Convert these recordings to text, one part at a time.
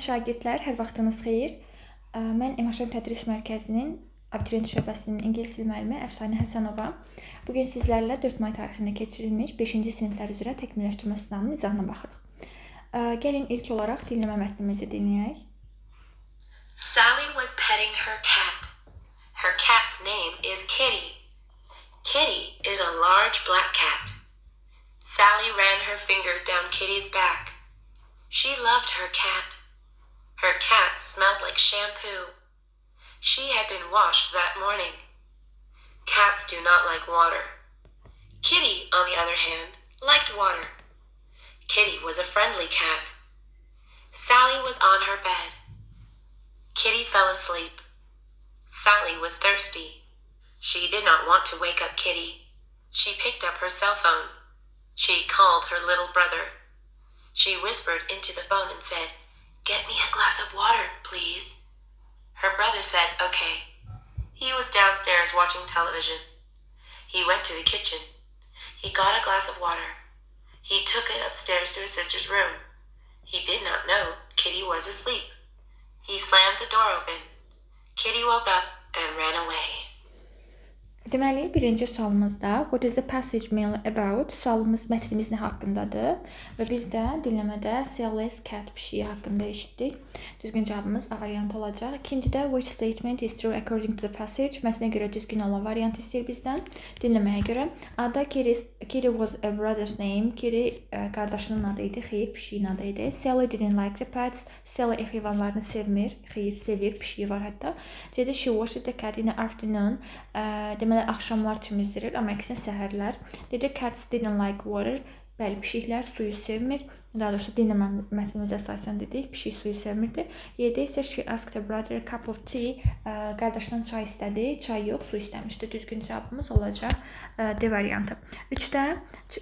Əziz şagirdlər, hər vaxtınız xeyir. Mən MHM Tədris Mərkəzinin abituriyent şöbəsinin ingilis dili müəllimi Əfsanə Həsənova. Bu gün sizlərlə 4 may tarixində keçirilmiş 5-ci siniflər üzrə təkmilləşdirmə sınavının izahına baxırıq. Gəlin ilk olaraq dinləmə mətnimizi dinləyək. Sally was petting her cat. Her cat's name is Kitty. Kitty is a large black cat. Sally ran her finger down Kitty's back. She loved her cat. Her cat smelled like shampoo. She had been washed that morning. Cats do not like water. Kitty, on the other hand, liked water. Kitty was a friendly cat. Sally was on her bed. Kitty fell asleep. Sally was thirsty. She did not want to wake up Kitty. She picked up her cell phone. She called her little brother. She whispered into the phone and said, "Get me a glass of water, please." Her brother said, "Okay." He was downstairs watching television. He went to the kitchen. He got a glass of water. He took it upstairs to his sister's room. He did not know Kitty was asleep. He slammed the door open. Kitty woke up and ran away. Deməli, birinci sualımızda "What is the passage mainly about?" Sualımız mətnimiz nə haqqındadır? Və biz də dinləmədə Sally's cat, pişiyi haqqında eşitdik. Düzgün cavabımız A variantı olacaq. İkincidə "Which statement is true according to the passage?" Mətnə görə düzgün olan variant istəyir bizdən. Dinləməyə görə. A-da Kitty was a brother's name. Kitty qardaşının adı idi. Xeyr, pişiyin adı idi. Sally didn't like the pets. Sally ev heyvanlarını sevmir. Xeyr, sevir. Pişiyi var hətta. C-də she washed the cat in the afternoon. Deməli, axşamlar çimizdirir, amma əksinə səhərlər. D-də cats didn't like water. Bəli, pişiklər suyu sevmir. Daha doğrusu dinləmə mətnimizə əsasən dedik, pişik suyu sevmirdi. Y-də isə she asked her brother a cup of tea. Qardaşından çay istədi. Çay yox, su istəmişdi. Düzgün cavabımız olacaq D variantı. 3-də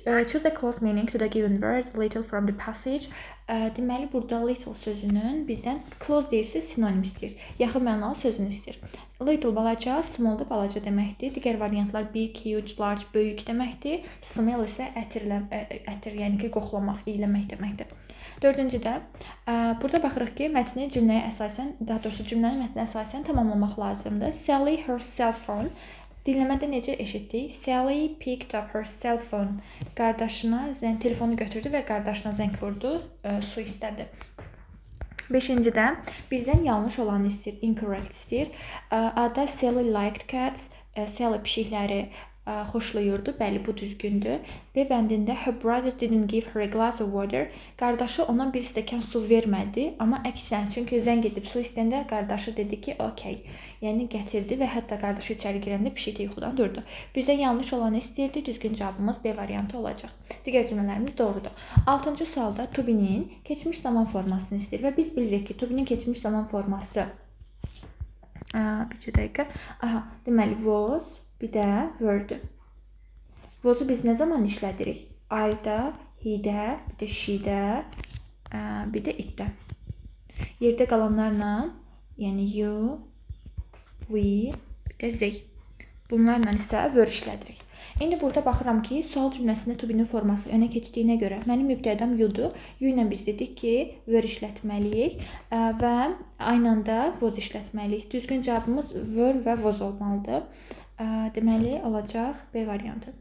"Choose the close meaning to the given word little from the passage." Deməli, burada little sözünün bizdən close deyirsə, sinonim istəyir. Yaxın mənalı sözünü istəyir. Little balaca, small da balaca deməkdir. Digər variantlar big, huge, large, böyük deməkdir. Smell isə ətirlə, ətir, yəni ki, qoxlamaq, iyləmək deməkdir. Dördüncüdə burada baxırıq ki, mətni cümləyə əsasən, daha doğrusu cümləni mətnə əsasən tamamlamaq lazımdır. Sally her cell phone. Dinləmədə necə eşitdik? Sally picked up her cell phone. Qardaşına zəng telefonu götürdü və qardaşına zəng vurdu, su istədi. Beşincidə bizdən yanlış olanı istəyir, incorrect istəyir. A-da Sally liked cats. Sally pişikləri xoşlayırdı. Bəli, bu düzgündür. B bəndində her brother didn't give her a glass of water. Qardaşı ona bir stəkan su vermədi, amma əksinə, çünki zəng edib su istəyəndə qardaşı dedi ki, "Okay." Yəni gətirdi və hətta qardaşı içəri girəndə pişik də yuxudan durdu. Bizə yanlış olanı istəyirdi. Düzgün cavabımız B variantı olacaq. Digər cümlələrimiz doğrudur. Altıncı sualda to be-nin keçmiş zaman formasını istəyir və biz bilirik ki, to be-nin keçmiş zaman forması bir dəqiqə. Aha, deməli was, bir də were-dür. Was-u biz nə zaman işlədirik? I-da, he-də, bir də she-də, bir də it-də. Yerdə qalanlarla, yəni you, we, bir də they. Bunlarla isə were işlədirik. İndi burada baxıram ki, sual cümləsində to be-nin forması önə keçdiyinə görə mənim mübtədam you-dur. You ilə biz dedik ki, were işlətməliyik və aynı anda was işlətməliyik. Düzgün cavabımız were və was olmalıdır. Deməli, olacaq B variantı.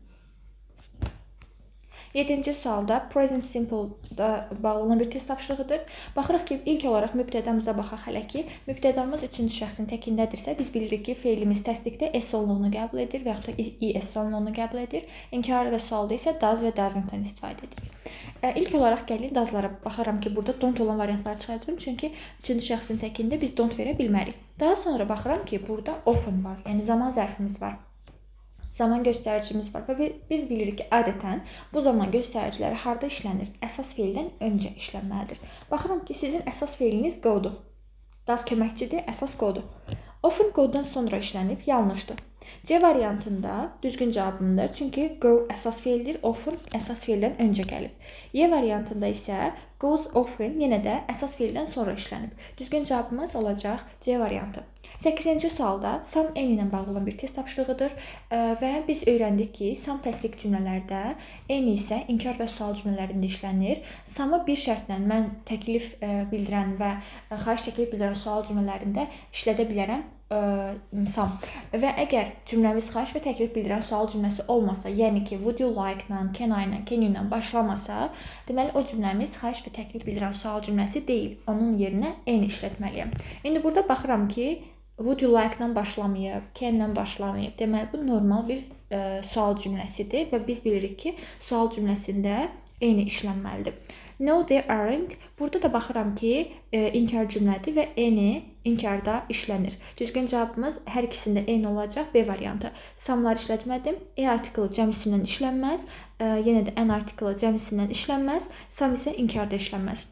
Yedinci sualda present simple-da bağlı olan bir test tapşırığıdır. Baxırıq ki, ilk olaraq mübtədamıza baxaq hələ ki. Mübtədamız üçüncü şəxsin təkindədirsə, biz bilirik ki, feilimiz təsdiqdə s sonluğunu qəbul edir və yaxud da es sonluğunu qəbul edir. İnkar və sualda isə does və doesn't-dan istifadə edirik. İlk olaraq gəlin does-lara baxaram ki, burada don't olan variantlar çıxaracağam. Çünki üçüncü şəxsin təkində biz don't verə bilmərik. Daha sonra baxıram ki, burada often var. Yəni zaman zərfimiz var, zaman göstəricimiz var və biz bilirik ki, adətən bu zaman göstəriciləri harda işlənir? Əsas feildən öncə işlənməlidir. Baxıram ki, sizin əsas feiliniz go-dur. Does köməkçidir, əsas go-dur. Often go-dan sonra işlənib, yanlışdır. C variantında düzgün cavabımdır. Çünki go əsas feildir, often əsas feildən öncə gəlib. Y variantında isə Goes often yenə də əsas feildən sonra işlənib. Düzgün cavabımız olacaq C variantı. 8-ci sualda some any ilə bağlı olan bir test tapşırığıdır və biz öyrəndik ki, some təsdiq cümlələrdə, any isə inkar və sual cümlələrində işlənir. Some-ı bir şərtlə mən təklif bildirən və xahiş təklif bildirən sual cümlələrində işlədə bilərəm some. Və əgər cümləmiz xahiş və təklif bildirən sual cümləsi olmasa, yəni ki, would you like-la, can I-la, can you-la başlamasa, deməli o cümləmiz xahiş və təklif bildirən sual cümləsi deyil. Onun yerinə any işlətməliyəm. İndi burada baxıram ki, would you like-la başlamayıb, can-la başlamayıb. Deməli bu normal bir sual cümləsidir və biz bilirik ki, sual cümləsində any işlənməlidir. No, they aren't. Burada da baxıram ki, inkar cümlədir və any inkarda işlənir. Düzgün cavabımız hər ikisində any olacaq, B variantı. Some-lar işlətmədim. A artiklı cəm isimdən işlənməz. Yenə də an artiklı cəm isimdən işlənməz. Some isə inkarda işlənməz.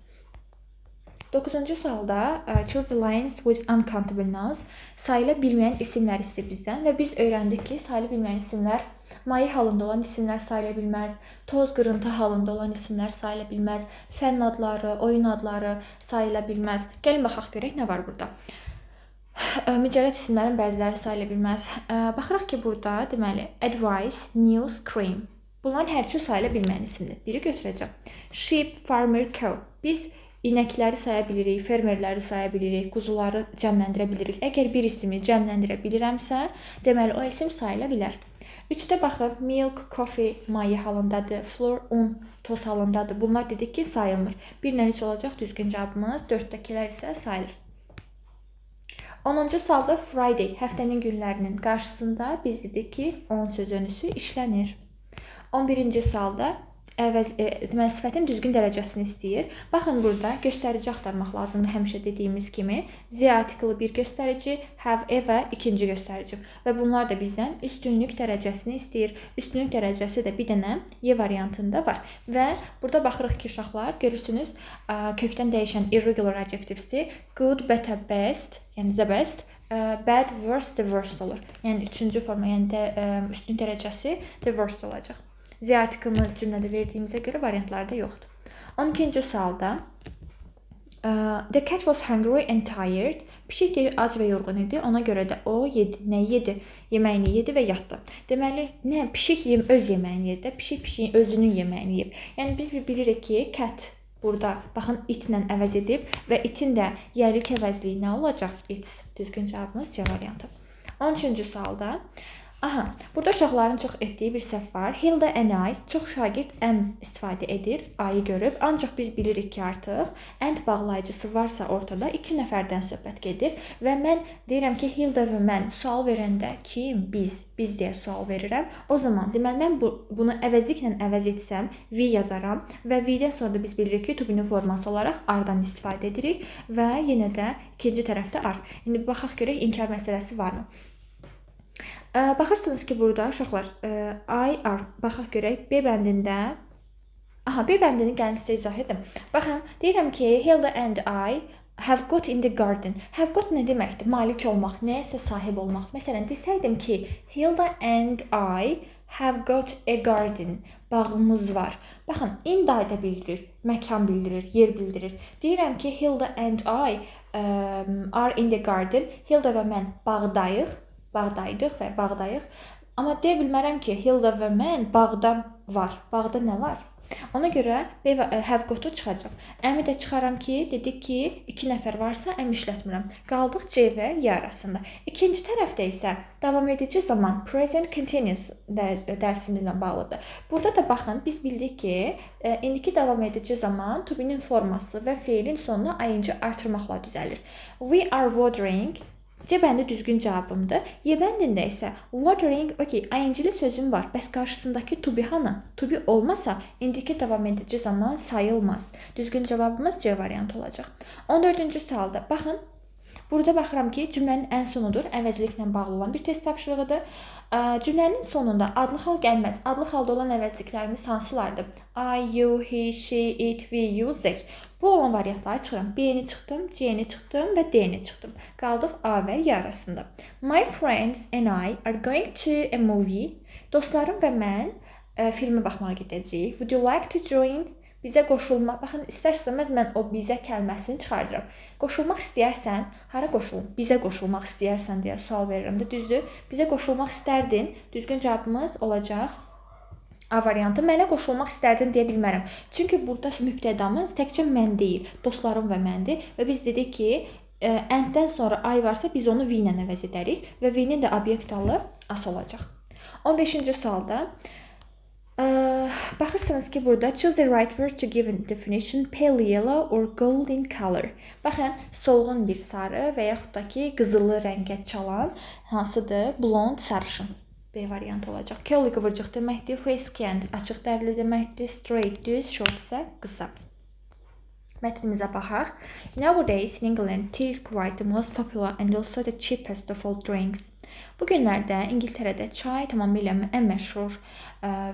9-cu sualda choose the lines with uncountable nouns. Sayıla bilməyən isimlər istəyir bizdən və biz öyrəndik ki, sayıla bilməyən isimlər maye halında olan isimlər sayıla bilməz, toz qırıntı halında olan isimlər sayıla bilməz, fənn adları, oyun adları sayıla bilməz. Gəlin baxaq görək nə var burada. Mücərrəd isimlərin bəziləri sayıla bilməz. Baxırıq ki, burada deməli advice, news, cream. Bunların hər üçü sayıla bilməyən isimdir. Biri götürəcəm. Sheep, farmer, cow. Biz inəkləri saya bilirik, fermerləri saya bilirik, quzuları cəmləndirə bilirik. Əgər bir ismi cəmləndirə bilirəmsə, deməli o isim sayıla bilər. 3-də baxın, milk, coffee maye halındadır, flour, un toz halındadır. Bunlar dedik ki, sayılmır. 1 ilə 3 olacaq düzgün cavabımız, 4-dəkilər isə sayılır. 10-cu sualda Friday, həftənin günlərinin qarşısında biz dedik ki, on sözönüsü işlənir. 11-ci sualda əvəz deməli sifətin düzgün dərəcəsini istəyir. Baxın, burada göstərici axtarmaq lazımdır həmişə dediyimiz kimi. The artiklı bir göstərici, have, ever ikinci göstərici. Və bunlar da bizdən üstünlük dərəcəsini istəyir. Üstünlük dərəcəsi də bir dənə Y variantında var. Və burada baxırıq ki, uşaqlar, görürsünüz, kökdən dəyişən irregular adjectives-dir. Good, better, best, yəni the best, bad, worse, the worst olur. Yəni üçüncü forma, yəni də, üstün dərəcəsi the worst olacaq. The artiklını cümlədə verdiyimizə görə variantlarda yoxdur. 12-ci sualda the cat was hungry and tired. Pişik deyir ac və yorğun idi. Ona görə də o yedi. Nə yedi? Yeməyini yedi və yatdı. Deməli, nə pişik öz yeməyini yedi. Pişik pişiyin özünün yeməyini yeyib. Yəni biz bilirik ki, cat burada baxın it-lə əvəz edib və itin də yiyəlik əvəzliyi nə olacaq? Its. Düzgün cavabımız C variantı. 13-cü sualda aha, burada uşaqların çox etdiyi bir səhv var. Hilda and I, çox şagird am istifadə edir, I-yı görüb. Ancaq biz bilirik ki, artıq and bağlayıcısı varsa ortada iki nəfərdən söhbət gedir və mən deyirəm ki, Hilda və mən sual verəndə kim, biz, biz deyə sual verirəm. O zaman deməli mən bunu əvəzliklə əvəz etsəm, we yazaram və we-dən sonra da biz bilirik ki, to be-nin forması olaraq are-dan istifadə edirik və yenə də ikinci tərəfdə are. İndi baxaq görək inkar məsələsi varmı? Baxırsınız ki, burada uşaqlar I are, baxaq görək B bəndində. Aha, B bəndini gəlin sizə izah edim. Baxın, deyirəm ki, Hilda and I have got in the garden. Have got nə deməkdir? Malik olmaq, nəyəsə sahib olmaq. Məsələn, desəydim ki, Hilda and I have got a garden. Bağımız var. Baxın, in da bildirir, məkan bildirir, yer bildirir. Deyirəm ki, Hilda and I are in the garden. Hilda və mən bağdayıq. Bağdaydıq və bağdayıq. Amma deyə bilmərəm ki, Hilda və mən bağda var. Bağda nə var? Ona görə B və have got-u çıxacaq. Am-i də çıxaram ki, dedik ki, iki nəfər varsa am işlətmirəm. Qaldıq C və Y arasında. İkinci tərəfdə isə davam edici zaman present continuous dərsimizlə bağlıdır. Burada da baxın, biz bildik ki, indiki davam edici zaman to be-nin forması və feilin sonuna ing artırmaqla düzəlir. We are watering. C bəndi düzgün cavabımdır. Y bəndində isə watering, okey, ing-li sözüm var. Bəs qarşısındakı to be hanı? To be olmasa indiki davam edici zaman sayılmaz. Düzgün cavabımız C variantı olacaq. 14-cü sualda baxın, burada baxıram ki, cümlənin ən sonudur. Əvəzliklə bağlı olan bir test tapşırığıdır. Cümlənin sonunda adlı hal gəlməz. Adlı halda olan əvəzliklərimiz hansılardır? I, you, he, she, it, we, you, they. Bu olan variantları çıxıram. B-ni çıxdım, C-ni çıxdım və D-ni çıxdım. Qaldıq A və Y arasında. My friends and I are going to a movie. Dostlarım və mən filmə baxmağa gedəcəyik. Would you like to join? Bizə qoşulma. Baxın, istər-istəməz mən o bizə kəlməsini çıxardıram. Qoşulmaq istəyərsən, hara qoşulum? Bizə qoşulmaq istəyərsən deyə sual verirəm də, düzdür? Bizə qoşulmaq istərdin. Düzgün cavabımız olacaq A variantı. Mənə qoşulmaq istərdin deyə bilmərəm. Çünki burada mübtədamız təkcə mən deyil, dostlarım və məndir. Və biz dedik ki, and-dən sonra I varsa biz onu we ilə əvəz edərik və we-nin də obyekt alı as olacaq. 15-ci sualda baxırsınız ki, burada choose the right word to give a definition, pale yellow or gold in color. Baxın, solğun bir sarı və yaxud da ki, qızılı rəngə çalan hansıdır? Blond, sarışın. B variantı olacaq. Curly qıvırcıq deməkdir, fair skinned açıq dərili deməkdir, straight düz, short isə qısa. Mətnimizə baxaq. Nowadays in England, tea is quite the most popular and also the cheapest of all drinks. Bu günlərdə İngiltərədə çay tamamilə ən məşhur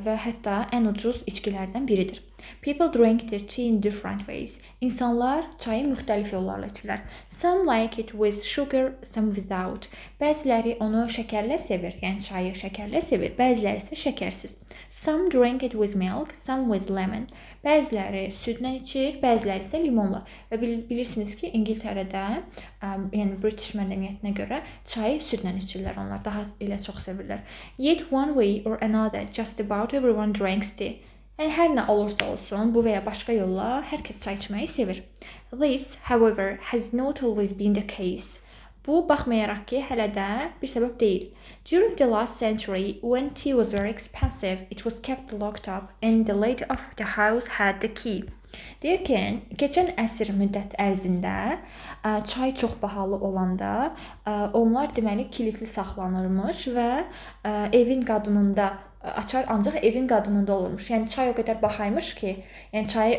və hətta ən ucuz içkilərdən biridir. People drink their tea in different ways. İnsanlar çayı müxtəlif yollarla içirlər. Some like it with sugar, some without. Bəziləri onu şəkərlə sevir, yəni çayı şəkərlə sevir, bəziləri isə şəkərsiz. Some drink it with milk, some with lemon. Bəziləri südlə içir, bəziləri isə limonla. Və bilirsiniz ki, İngiltərədə, yəni British mədəniyyətinə görə çayı südlə içirlər onlar, daha elə çox sevirlər. Yet one way or another, just about everyone drinks tea. Yəni hər nə olursa olsun, bu və ya başqa yolla hər kəs çay içməyi sevir. This, however, has not always been the case. Bu, baxmayaraq ki, hələ də bir səbəb deyil. During the last century, when tea was very expensive, it was kept locked up and the lady of the house had the key. Deyir ki, keçən əsr müddət ərzində çay çox bahalı olanda onlar deməli kilitli saxlanırmış və evin qadınında açar ancaq evin qadınında olurmuş. Yəni çay o qədər bahaymış ki, yəni çayı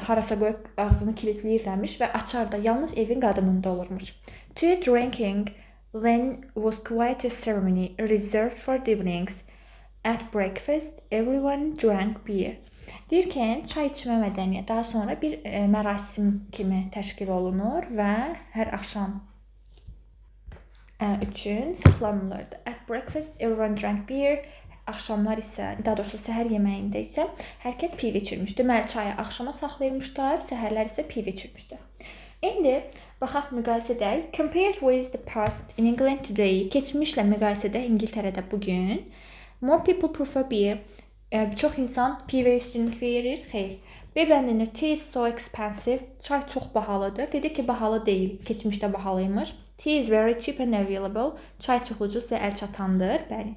harasa qoyub ağzını kilitləyirlərmiş və açar da yalnız evin qadınında olurmuş. Tea drinking then was quite a ceremony reserved for the evenings. At breakfast, everyone drank beer. Deyir ki, çay içmə mədəniyyəti daha sonra bir mərasim kimi təşkil olunur və hər axşam üçün saxlanılırdı. At breakfast, everyone drank beer. Axşamlar isə, daha doğrusu səhər yeməyində isə hər kəs piv içirmiş. Deməli, çayı axşama saxlayırmışlar, səhərlər isə piv içirmişlər. İndi baxaq, müqayisə edək. Compared with the past in England today, keçmişlə müqayisədə İngiltərədə bu gün more people prefer beer. Çox insan pivə üstünlük verir. Xeyr. B bəndində tea is so expensive. Çay çox bahalıdır. Dedi ki, bahalı deyil. Keçmişdə bahalıymış. Tea is very cheap and available. Çay çox ucuz və əl çatandır. Bəli.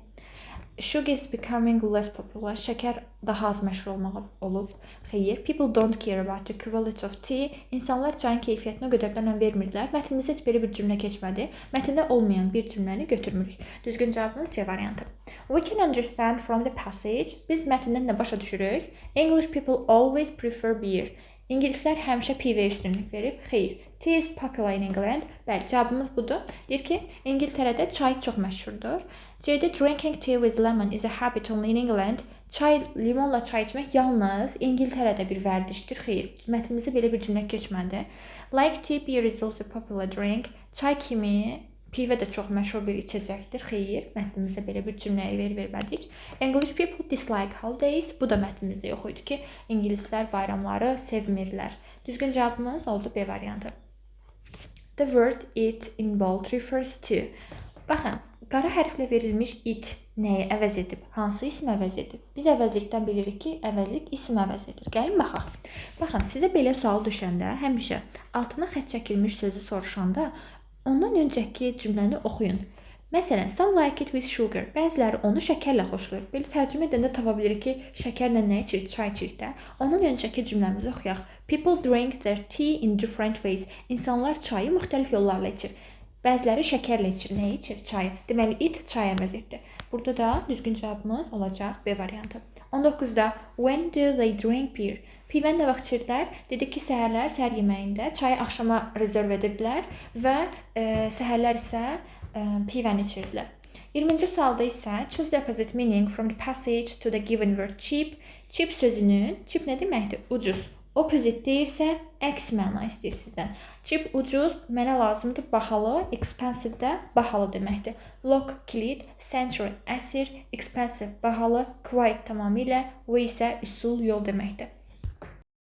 Sugar is becoming less popular. Şəkər daha az məşhur olmağa olub. Xeyr. People don't care about the quality of tea. İnsanlar çayın keyfiyyətinə o qədər də önəm vermirlər. Mətnimizdə heç belə bir cümlə keçmədi. Mətndə olmayan bir cümləni götürmürük. Düzgün cavabımız C variantı. We can understand from the passage. Biz mətndən nə başa düşürük? English people always prefer beer. İngilislər həmişə pivə üstünlük verib. Xeyr. Tea is popular in England. Bəli, cavabımız budur. Deyir ki, İngiltərədə çay çox məşhurdur. C-də drinking tea with lemon is a habit only in England. Çay, limonla çay içmək yalnız İngiltərədə bir vərdişdir. Xeyr, mətnimizə belə bir cümlə keçmədi. Like tea, beer is also a popular drink. Çay kimi pivə də çox məşhur bir içəcəkdir. Xeyr, mətnimizdə belə bir cümləyə yer vermədik. English people dislike holidays. Bu da mətnimizdə yox idi ki, ingilislər bayramları sevmirlər. Düzgün cavabımız oldu B variantı. The word it in bold refers to. Baxın, qara hərflə verilmiş it nəyi əvəz edib? Hansı ismi əvəz edib? Biz əvəzlikdən bilirik ki, əvəzlik ism əvəz edir. Gəlin baxaq. Baxın, sizə belə sual düşəndə həmişə altına xətt çəkilmiş sözü soruşanda ondan öncəki cümləni oxuyun. Məsələn, some like it with sugar. Bəziləri onu şəkərlə xoşlayır. Belə tərcümə edəndə tapa bilirik ki, şəkərlə nə içirik? Çay içirik də. Ondan öncəki cümləmizi oxuyaq. People drink their tea in different ways. İnsanlar çayı müxtəlif yollarla içir. Bəziləri şəkərlə içir. Nə içir? Çayı. Deməli, it çay əvəz etdi. Burada da düzgün cavabımız olacaq B variantı. 19-da when do they drink beer? Pivəni nə vaxt içirdilər? Dedik ki, səhərlər səhər yeməyində çayı axşama rezerv edirdilər və səhərlər isə pivəni içirdilər. 20-ci sualda isə choose the opposite meaning from the passage to the given word cheap. Cheap sözünün, cheap nə deməkdir? Ucuz. Opposite deyirsə, əks məna istəyir sizdən. Cheap ucuz, mənə lazımdır bahalı, expensive də bahalı deməkdir. Lock kilit, century əsr, expensive bahalı, quite tamamilə, way isə üsul, yol deməkdir.